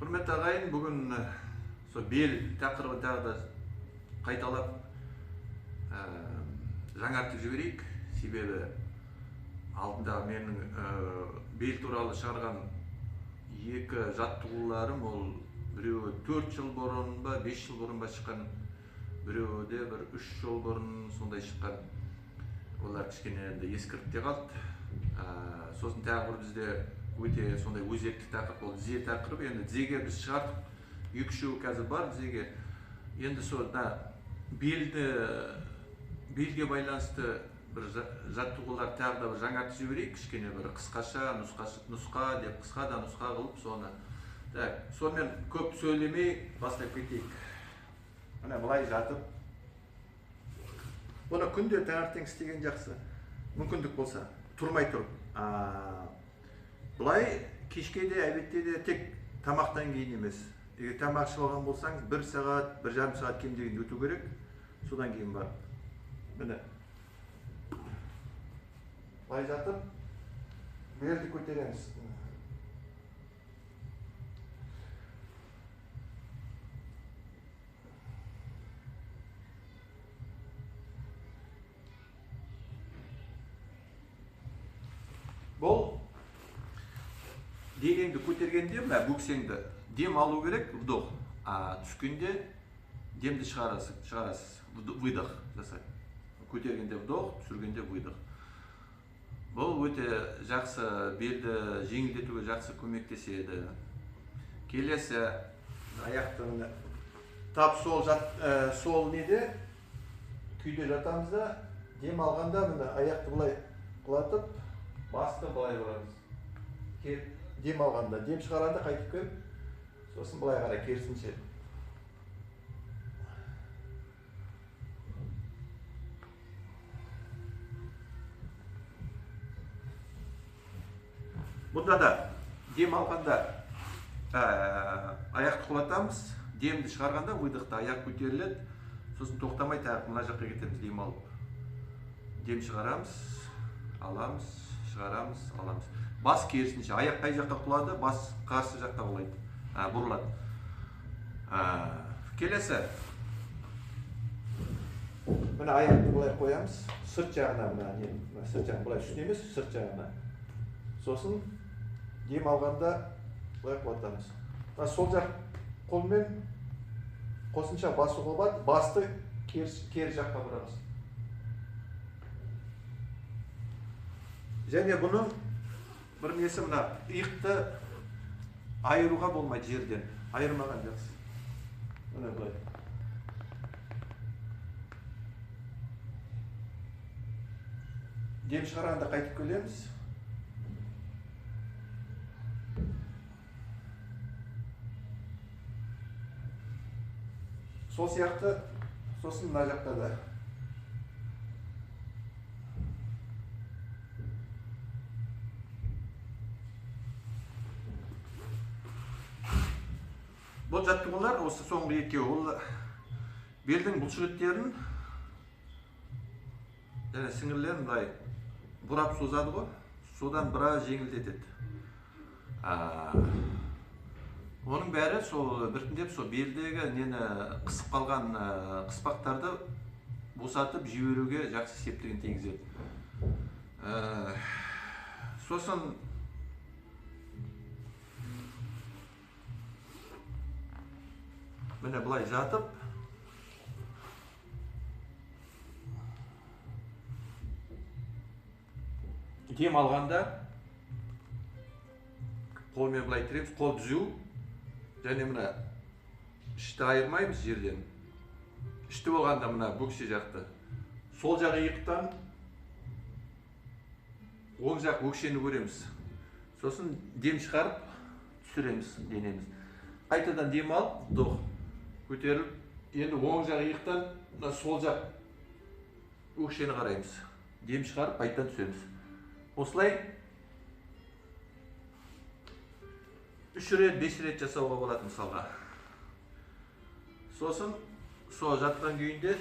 Құрметті ағайын, бүгін сол бел тақырыбын тағы да қайталап жаңартып жіберейік. Себебі алдында менің бел туралы шығарған екі жаттығуларым, ол біреуі 4 жыл бұрын ба, 5 жыл бұрын ба шыққан, біреуі де бір 3 жыл бұрын сондай шыққан. Олар кішкене енді ескіріп те қалды. Сосын тағы бір бізде өте сондай өзекті тақырып, ол тізе тақырыбы. Енді тізеге біз шығардық, екі-үшеуі қазір бар тізеге. Енді сол белге байланысты бір жаттығулар тағы да бір жаңартып жіберейік, кішкене бір қысқаша нұсқа деп, қысқа да нұсқа қылып соны. Так, сонымен көп сөйлемей бастап кетейік. Міне былай жатып, бұны күнде таңертең істеген жақсы, мүмкіндік болса, тұрмай тұрып. Былай кешке де, обедте де, тек тамақтан кейін емес. Егер тамақ ішіп алған болсаңыз, 1 сағат, 1,5 сағат кем дегенде өту керек. Содан кейін барып. Міне. Былай жатып, белді көтереміз. Бұл денеңді көтергенде, мына бөксеңді дем алу керек, вдох. А түскенде демді шығарасыз, выдох жасай. Көтергенде вдох, түсіргенде выдох. Бұл өте жақсы, белді жеңілдетуге жақсы көмектеседі. Келесі аяқты міне тап сол сол неде күйде жатамыз да, дем алғанда міне аяқты былай құлатып, басты былай бұрамыз. Дем алғанда, дем шығарғанда қайтып келіп, сосын былай қарай керісінше. Бұнда да дем алғанда аяқты құлатамыз, демді шығарғанда выдохта аяқ көтеріледі, сосын тоқтамай тағы мына жаққа кетеміз, дем алып. Дем шығарамыз, аламыз, шығарамыз, аламыз. Бас керісінше, аяқ қай жаққа құлады, бас қарсы жаққа құлайды, бұрылады. Келесі. Міне аяқты былай қоямыз, сырт жағына, мына не, мына сырт жағына, былай үстіне емес, сырт жағына. Сосын дем алғанда былай құлатамыз. Мына сол жақ қолмен қосымша басуға болады, басты кері жаққа бұрамыз. Және бұның бір несі, мына иықты айыруға болмайды жерден. Айырмаған жақсы. Міне былай. Дем шығарғанда қайтып келеміз. Сол сияқты, сосын мына жақта да. Бұл жаттығулар осы соңғы екеуі, ол белдің бұлшықеттерін және сіңірлерін былай бұрап созады ғой, содан біраз жеңілдетеді. Оның бәрі сол біртіндеп сол белдегі нені қысып қалған қыспақтарды босатып жіберуге жақсы септігін тигізеді. Сосын міне былай жатып, дем алғанда қолмен былай тіреміз, қол түзу, және мына ішті айырмаймыз жерден. Ішті болғанда мына бөксе жақты, сол жақ иықтан оң жақ өкшені көреміз. Сосын дем шығарып түсіреміз денеміз. Қайтадан дем алып, вдох, көтеріліп, енді оң жақ иықтан мына сол жақ өкшені қараймыз. Дем шығарып қайтадан түсеміз. Осылай 3 рет, 5 рет жасауға болады мысалға. Сосын сол жатқан күйінде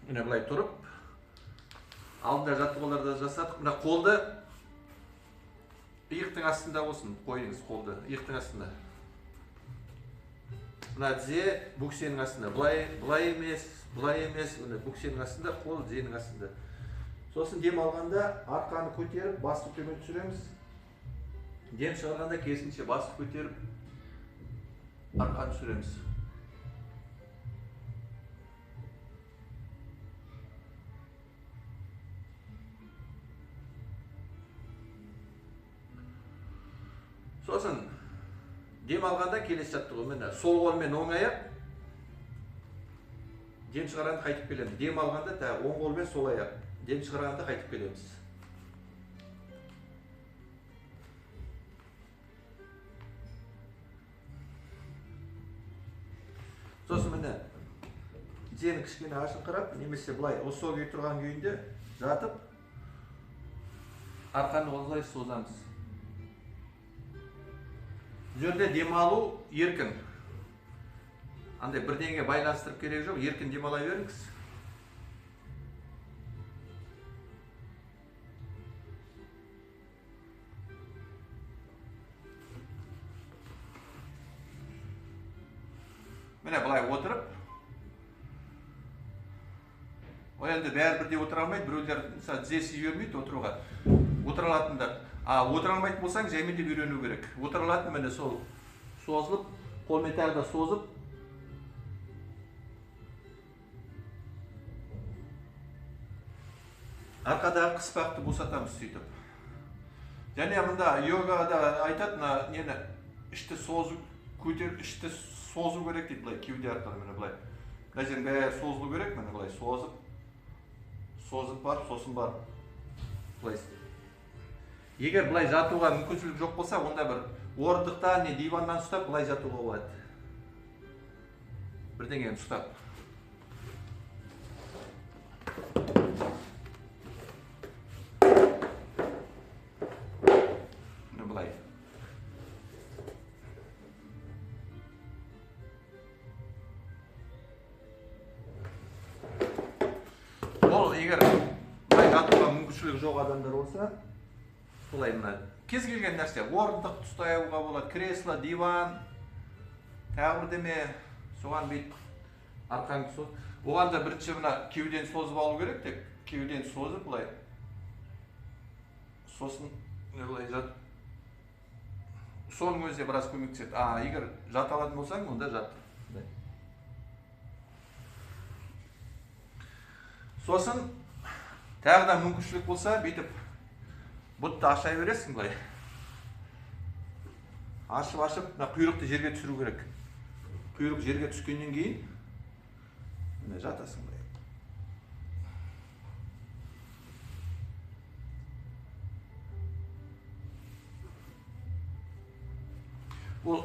міне былай тұрып, алдында жаттығуларда жасадық. Мына қолды Иықтың астында болсын, қойыңыз қолды, иықтың астында. Мына тізе бөксенің астында. Былай, былай емес, былай емес, міне бөксенің астында, қол тізенің астында. Сосын дем алғанда арқаны көтеріп, басты төмен түсіреміз. Дем шығарғанда керісінше басты көтеріп, арқаны түсіреміз. Сосын дем алғанда келесі жаттығу, міне сол қолмен оң аяқ, дем шығарғанда қайтып келеміз. Дем алғанда тағы оң қолмен сол аяқ, дем шығарғанда қайтып келеміз. Сосын міне тізені кішкене ашыңқырап, немесе былай осы сол күйі тұрған күйінде жатып, арқаны осылай созамыз. Бұл жерде демалу еркін. Андай бірдеңеге байланыстырып керек жоқ, еркін демала беріңіз. Міне былай отырып, ол енді бәрі бірдей отыра алмайды, біреулер мысалы тізесі жібермейді отыруға. Отыра алатындар. А отыра алмайтын болсаң, жаймендеп үйрену керек. Отыра алатын міне сол созылып, қолмен тағы да созып. Арқадағы қыспақты босатамыз сөйтіп. Және мында йогада айтады, мына нені ішті созу, көтер, ішті созу керек дейді, былай кеуде арқылы міне былай. Мына жердің бәрі созылу керек, міне былай созып, созып барып, сосын барып былай. Егер былай жатуға мүмкіншілік жоқ болса, онда бір орындықтан не диваннан ұстап былай жатуға болады. Бірдеңені ұстап. Міне былай. Ол егер былай жатуға мүмкіншілік жоқ адамдар болса, солай мына кез келген нәрсе, орындық ұстауға болады, кресло, диван, тағы бірдеме, соған бүйтіп арқаңды соз. Оған да бірінші мына кеудені созып алу керек деп, кеудені созып былай. Сосын былай жат. Соның өзі де біраз көмектеседі. А егер жата алатын болсаң, онда жат. Сосын тағы да мүмкіншілік болса, бүйтіп бұтты аша бересің былай. Ашып-ашып, мына құйрықты жерге түсіру керек. Құйрық жерге түскеннен кейін міне жатасың былай. Ол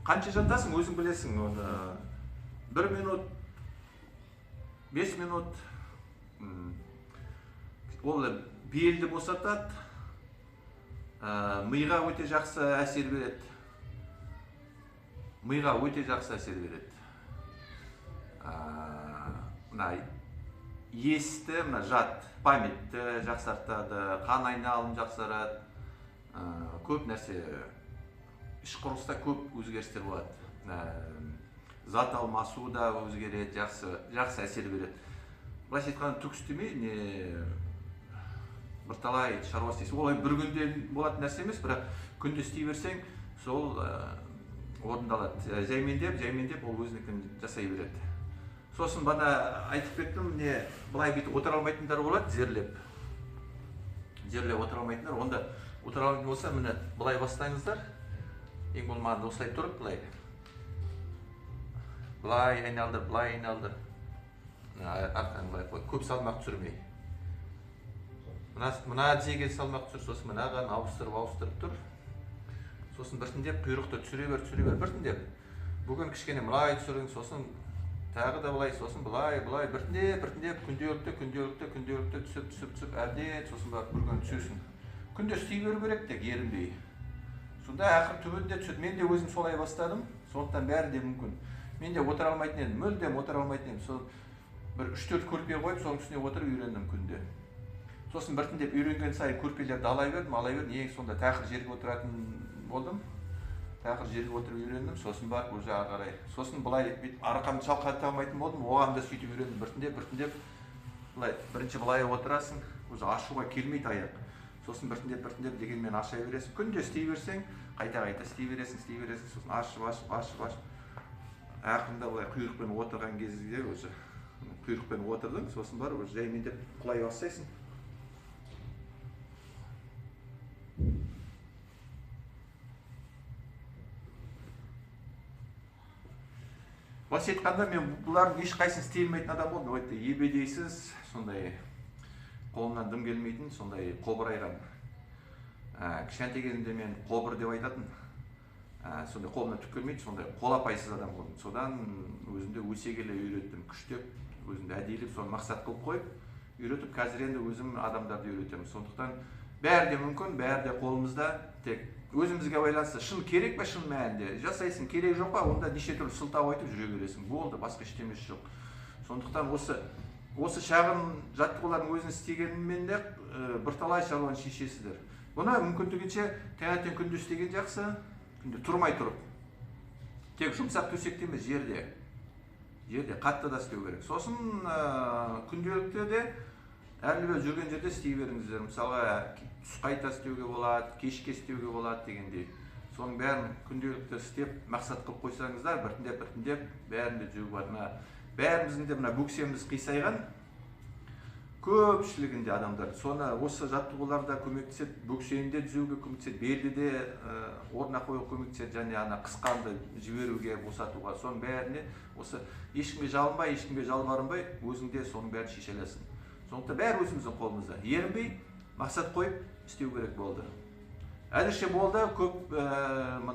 қанша жатасың, өзің білесің оны. 1 минут, 5 минут. Ол белді босатады, миға өте жақсы әсер береді. Миға өте жақсы әсер береді. Мына есті, мына жат, памятті жақсартады, қан айналым жақсарады. Көп нәрсе, іш құрылыста көп өзгерістер болады. Зат алмасу да өзгереді, жақсы әсер береді. Былайша айтқанда түк істемей, не бірталай шаруа істейсің. Олай бір күнде болатын нәрсе емес, бірақ күнде істей берсең, сол орындалады. Жаймендеп, жаймендеп ол өзінікін жасай береді. Сосын бана айтып кеттім, не былай бүйтіп отыра алмайтындар болады, тізерлеп. Тізерлеп отыра алмайтындар, онда отыра алмайтын болса, міне былай бастаңыздар. Ең болмағанда осылай тұрып, былай. Былай айналдыр, былай айналдыр. Арқаны былай қой, көп салмақ түсірмей. Мына тізеге салмақ түсір, сосын мынаған ауыстырып, ауыстырып тұр. Сосын біртіндеп құйрықты түсіре бер, түсіре бер, біртіндеп. Бүгін кішкене былай түсірдің, сосын тағы да былай, сосын былай, былай, біртіндеп, біртіндеп, күнделікті, күнделікті, күнделікті түсіп, түсіп, түсіп, әбден, сосын барып бір күн түсесің. Күнде істей беру керек тек, ерінбей. Сонда ақыр түбінде түседі. Мен де өзім солай бастадым, сондықтан бәрі де мүмкін. Мен де отыра алмайтын едім, мүлдем отыра алмайтын едім. Сол бір 3-4 көрпе қойып, соның үстіне отырып үйрендім күнде. Сосын біртіндеп үйренген сайын көрпелерді ала бердім, ала бердім. Ең сонда тақыр жерге отыратын болдым. Тақыр жерге отырып үйрендім, сосын барып уже ары қарай. Сосын былай бүйтіп арқамды шалқата алмайтын болдым, оған да сөйтіп үйрендім. Біртіндеп, біртіндеп былай, бірінші былай отырасың, уже ашуға келмейді аяқ. Сосын біртіндеп, біртіндеп дегенмен аша бересің. Күнде істей берсең, қайта-қайта істей бересің, істей бересің, сосын ашып, ашып, ашып, ашып. Ақырында былай құйрықпен отырған кезде уже құйрықпен отырдың, сосын барып уже жаймендеп құлай бастайсың. Былайша айтқанда, мен бұлардың ешқайсысын істей алмайтын адам болдым. Өте ебедейсіз, сондай қолымнан дым келмейтін, сондай қобырайған. Кішкентай кезімде мен қобыр деп айтатын. Сондай қолымнан түк келмейді, сондай қолапайсыз адам болдым. Содан өзімді өсе келе үйреттім, күштеп, өзімді әдейілеп соны мақсат қылып қойып, үйретіп, қазір енді өзім адамдарды үйретемін. Сондықтан бәрі де мүмкін, бәрі де қолымызда, тек өзімізге байланысты. Шын керек пе, шын мәнінде жасайсың, керек жоқ па, онда неше түрлі сылтау айтып жүре бересің. Болды, басқа ештемесі жоқ. Сондықтан осы шағын жаттығулардың өзін істегенмен де бірталай шаруаны шешесіздер. Бұны мүмкіндігінше таңертең күндіз істеген жақсы, күнде тұрмай тұрып. Тек жұмсақ төсекте емес, жерде. Жерде қатты да істеу керек. Сосын күнделікті де әрлі-берлі жүрген жерде істей беріңіздер. Мысалға, түс қайта істеуге болады, кешке істеуге болады дегендей. Соның бәрін күнделікті істеп, мақсат қылып қойсаңыздар, біртіндеп, біртіндеп бәрін де түзеуге болады. Мына бәріміздің де мына бөксеміз қисайған, көпшілігінде адамдар. Соны осы жаттығуларда көмектеседі, бөксені де түзеуге көмектеседі, белді де орнына қоюға көмектеседі, және ана қысқанды жіберуге, босатуға. Соның бәріне осы ешкімге жалынбай, ешкімге жалбарынбай, өзің де соның бәрін шеше аласың. Сондықтан бәрі өзіміздің қолымызда. Ерінбей мақсат қойып істеу керек болды. Әзірше болды, көп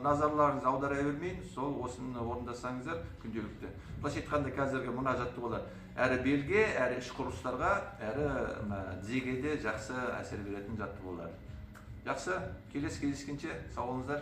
назарларыңызды аудара бермейін, сол осыны орындасаңыздар күнделікті. Былайша айтқанда қазіргі мына жаттығулар әрі белге, әрі іш құрылыстарға, әрі мына тізеге де жақсы әсер беретін жаттығулар. Жақсы, келесі кездескенше сау болыңыздар.